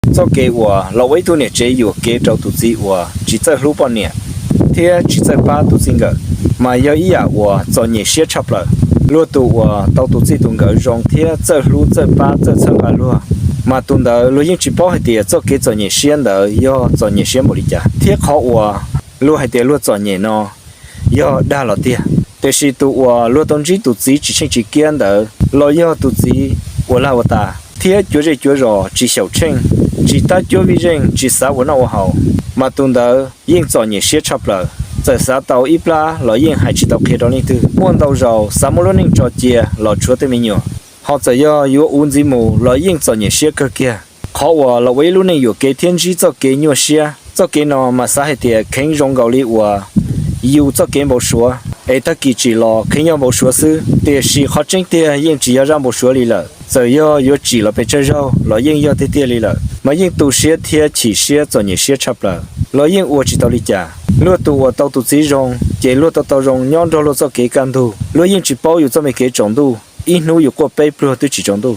Txoj kev uas los ua ib tug niam tsev yuam kev rau tus txiv uas tsis txawj hlub poj niam thiab tsis txawj pab tus txij nkawm, mas yog ib yam uas txom nyem siab tshaj plaws. Luag tus uas tau tus txij tus nkawm zoo thiab txawj hlub txawj pab txawj txhawb nqa luag, mas tus ntawd luag yeej tsis paub hais tias txoj kev txom nyem siab ntawd yog txom nyem siab npaum li cas thiab qhov uas luag hais tias luag txom nyem no yog dag los tiag. Tiam sis tus uas luag tau ntsib tus txiv tsis tsheej tsis kiab ntawd los yog tus txiv uas lag ua tas thiab cuav zej cuav zos tsis xyaum tsheej, tsis tab cuab vij zeej, tsis xav ua noj ua haus, mas tus ntawd yeej txom nyem siab tshaj plaws. Txawm xav tau ib plab los yeej hais tsis tau qhia rau leej twg. Muaj ntau zaus xav muab lub neej tso cia los tshuav tej me nyuam, ho txawm yog yuav uv ntxiv mus los yeej txom nyem siab kawg kiag. Qhov uas los ua ib lub neej yuam kev thiab ntsib txoj kev nyuaj siab, txoj kev no mas xav hais tias kheev zoo nkaus li uas yus txoj kev npau suav, es tag kis tsim los kheev yog npau suav xwb, tiam sis qhov tseeb tiag yeej tsis yog zaj npau suav li lawm. Txawm yog yuav tsim los pes tsawg zaug los yeej yog tiag tiag li lawm, mas yeej tu siab thiab chim siab txom nyem siab tshaj plaws los yeej ua tsis tau li cas. Luag tus uas tau tus txiv zoo ces luag tau tau zoo nyob nrog luag txoj kev kaj ntug, luag yeej tsis paub yus txoj me kev tsaus ntuj, ib hnub yus quaj peb pluag twb tsis tsaus ntuj.